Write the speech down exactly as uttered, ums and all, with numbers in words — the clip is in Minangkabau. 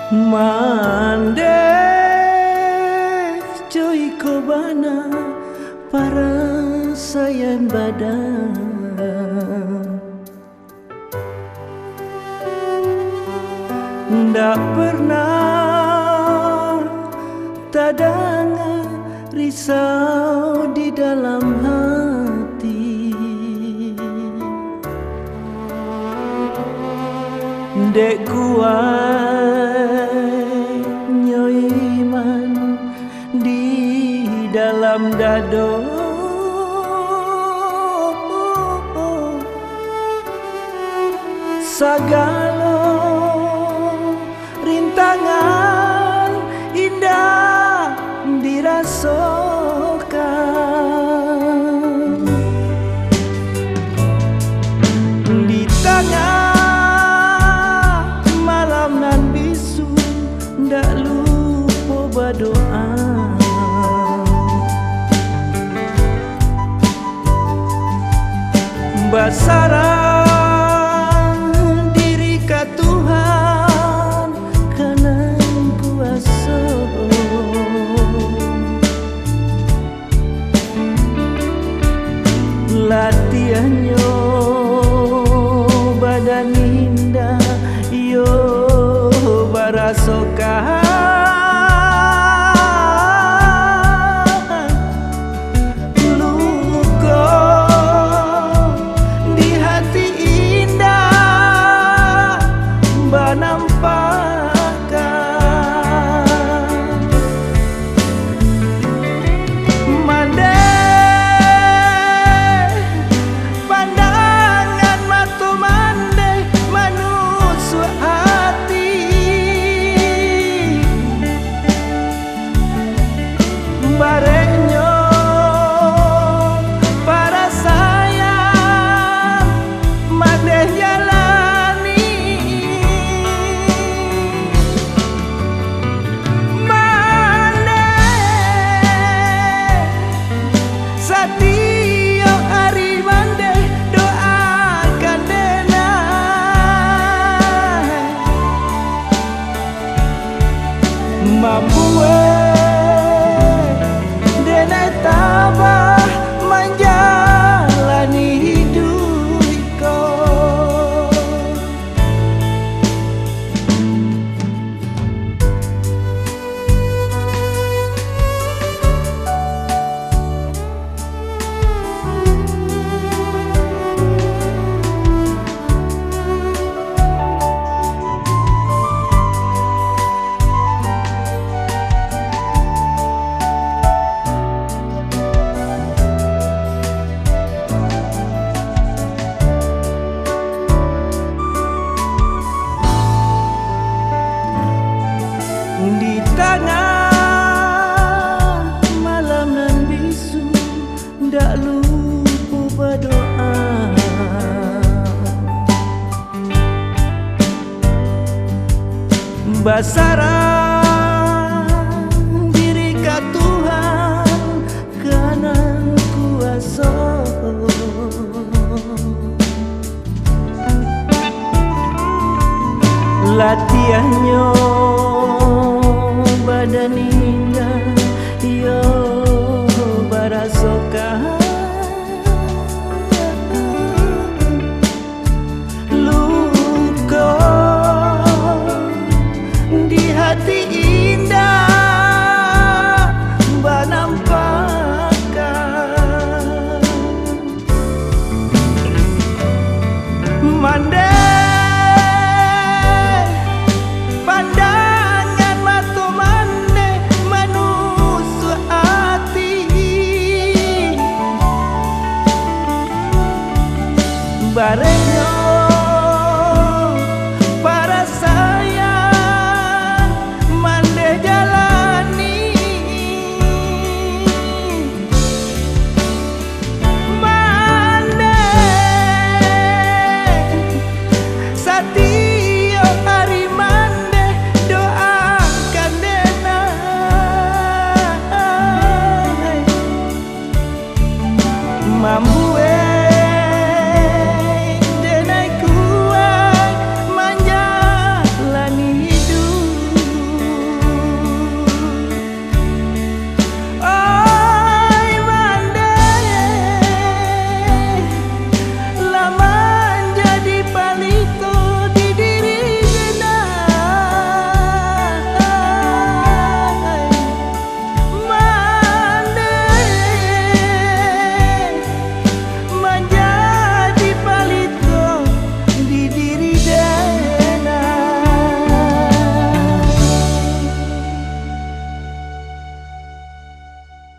Mandeh jo iko bana parasaian badan. Ndak pernah tadanga risau di dalam hati. Dek kuaiknyo iman di dalam dado. Sagalo rintangan indak dirasokan. Di tangah malam nan bisu, ndak lupo badoa. Basarah diri ka Tuhan, ka Nan Kuaso. Latiahnyo badan indak, iyo barasokan. Luko di hati indak banampakan. Mandeh pandangan mato, mandeh manusuak hati. Bareknyo parasaian mandeh jalani. Mandeh satiok ari mandeh doakan denai. Mambuek denai tabah manjalani iduik ko. Di tangah malam nan bisu, ndak lupo badoa. Basarah diri ka Tuhan, ka Nan Kuaso. Latiahnyo badan indak, iyo barasokan. Luko di hati indak banampakan. Mandeh pandangan mato, mandeh manusuak ati. Barek